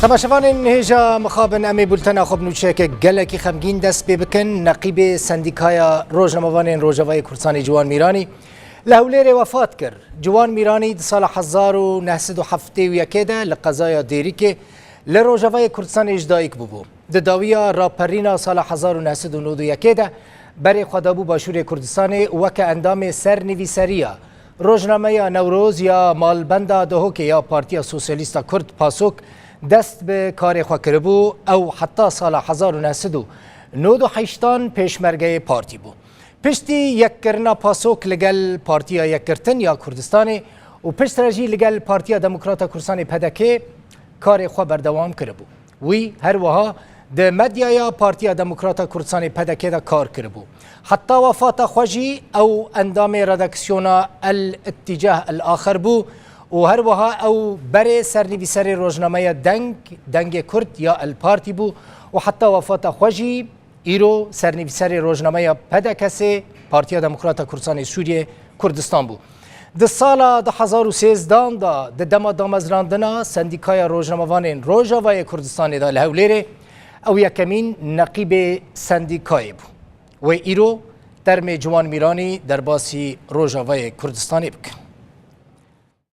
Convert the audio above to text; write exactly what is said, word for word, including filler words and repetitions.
Temaşevanên hêja mixabin, em ê bultena xwe bi nûçeyeke gelekî xemgîn dest pê bikin. Neqîbê Sendîkaya Rojnamevanên Rojavayê Kurdistanê Ciwan Mîranî li Hewlêrê wefat kir. Ciwan Mîranî di sala hezar û neh sed û heftê û yekê de li qezaya Dêrikê li Rojavayê Kurdistanê ji dayik bûbû. Di dawiya raperîna sala hezar û neh sed û nod û yekê de berê xwe dabû Başûrê Kurdistanê û weke endamê sernivîseriya rojnameya Newroz ya malbenda Duhokê ya Partiya Sosyalîst a Kurd, PASOK, dest bi karê xwe kiribû. Ew heta sala hezar û neh sed û nod û heştan pêşmergeyê partî bû. Piştî yekkirina PASOK li gel Partiya Yekgirtin ya Kurdistanê û piştre jî li gel Partiya Demokrata Kurdistanê, P D K, karê xwe berdewam kiribû. Wî her wiha di medyaya Partiya Demokrata Kurdistanê, P D K, de kar kiribû. Heta wefata xwe jî ew endamê redaksiyona El Îtticah El Axer bû û her wiha ew berê sernivîserê rojnameya Deng, Dengê Kurd ya El Partî bû û heta wefata xwe jî îro sernivîserê rojnameya P D K'ê, Partiya Demokrata Kurdistanê Sûriyê, Kurdistan bû. Di sala du hezar û sêzdehan de, di dema damezrandina Sendîkaya Rojnamevanên Rojavayê Kurdistanê de li Hewlêrê, ew yekemîn neqîbê sendîkayê bû. Wê îro termê Ciwan Mîranî derbasî Rojavayê Kurdistanê bikin.